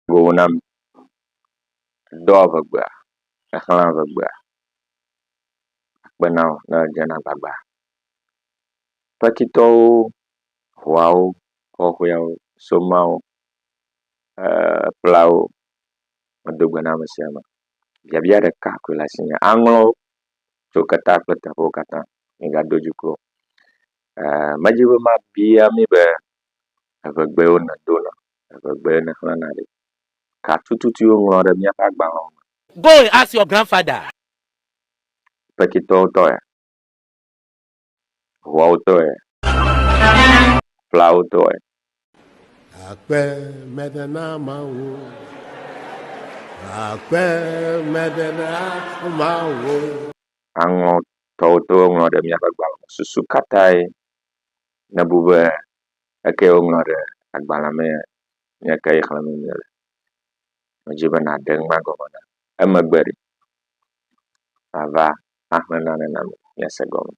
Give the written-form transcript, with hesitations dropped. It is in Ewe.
Gowo na mi. Edoa ʋegbea, exlẽa ʋegbea. Akpe na wò ne èdzena agbagba. Pekitɔwo, ŋuawo, xɔxɔeawo, somawo, eplawo, medo gbe na ame sia ame. Biabia ɖeka koe le asinye. Aŋlɔwo tso keta kple teƒewo katã. Migado dziku o. Medzi be mabia mi be eŋegbewo nèdona, eŋegbee nèxlẽna ɖe. Ka tututue woŋlɔ ɖe míaƒe agbalẽwo me? Go and ask your grandfather. Pekitɔwo tɔe, ʋuawo tɔe, ƒlawo tɔe. Akpe mede na Mawu. Akpe mede na Mawu. Aŋlɔtɔwo tɔe woŋlɔ ɖe míaƒe agbalẽ me. Susu ka tae nèbu be eke woŋlɔ ɖe agbalẽ mee nye ke yi xlẽm míele? Medzi be nàɖe nua gɔme nam. Emegbe ɖe, mava axlẽ nane na mi miase gɔme.